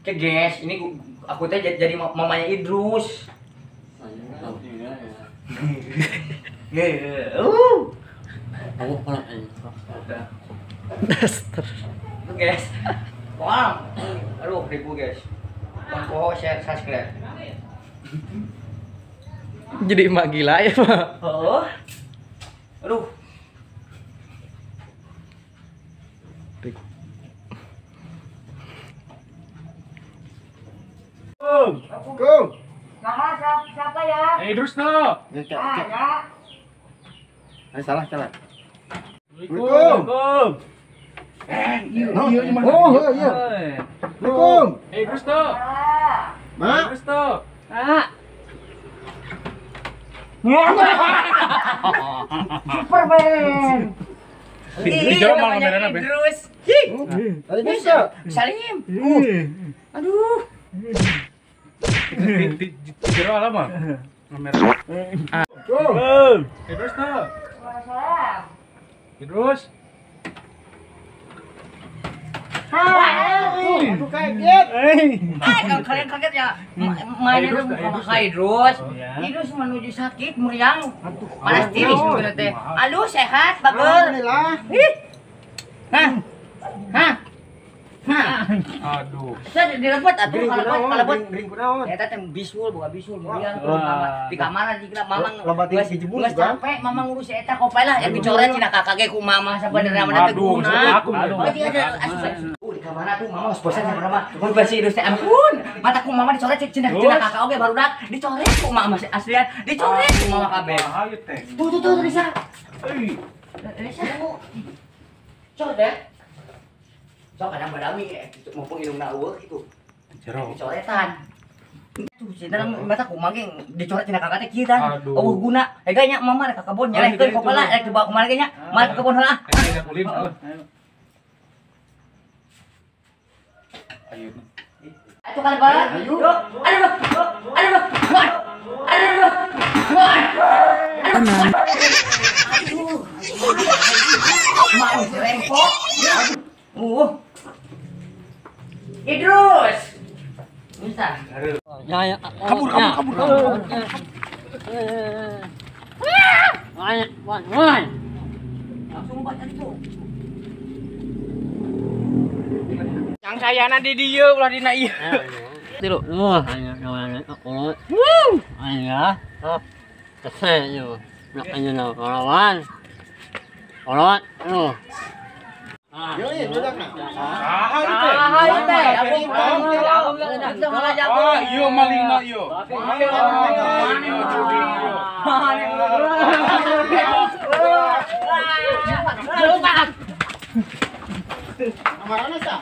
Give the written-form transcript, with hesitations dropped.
Oke guys, ini aku teh jadi mamanya Idrus. Daster. Guys. Wah. Aduh, ribu guys. Follow, share, subscribe. Jadi emak gila ya, Pak. Oh. Aduh. Go. Nah, siapa ya? Idrus no. Ah, ya. Salah, salah. Assalamualaikum. Iya, oh, iya. Assalamualaikum. Idrus no. Ma. Idrus no. Ah. Superman. Di jero mau ngamerana, Be. Idrus. Tadi bisa. Salim. Aduh. Di jero alam mah. Ngamerana. Go. Idrus no. Idrus. Hai, aku kaget. Kalau kalian kaget ya, mainnya tuh sama Idrus. Idrus menuju sakit, meriang. Panas tiris mungkin teh. Aduh, sehat, bager. Alhamdulillah. Ih. Hah. Hah. Hah. Aduh. Saya dilebet atuh kalebet. Gering kunaon? Eta teh bisul, boga bisul meriang di kamar dikira mamang geus capek mamang ngurus eta kopay lah yang dicoret cina kakak ge ku mama sabenerna mah teu guna. Oh, dia ada asup. Di kamar tuh mama geus bosan sabenerna mah. Mun basi Idrus teh ampun. Mata ku mama dicoret cina cina kakak oge barudak dicoret ku mama aslian dicoret ku mama kabeh. Tuh tuh tuh Risa. Euy. Risa. Cok deh. Sok kadang badami mumpung indungna eueuh gitu. Dicoretan. Tuh cenah mata kumaha ge dicoret cenah kakak teh kieu tah. Eueuh guna. Hega nya mama rek ka kebon nyelehkeun kopala rek dibawa kumaha ge nya. Mari ke kebon heula. Ayo. Atuh kalebet. Aduh. Aduh. Aduh. Aduh. Aduh. Mau rempok. Idrus. Bisa. Kabur, kabur, kabur. Langsung baca itu. Yang sayana di dieu ulah dina ieu. Tilu. Iya malingna ieu. Amarana sa?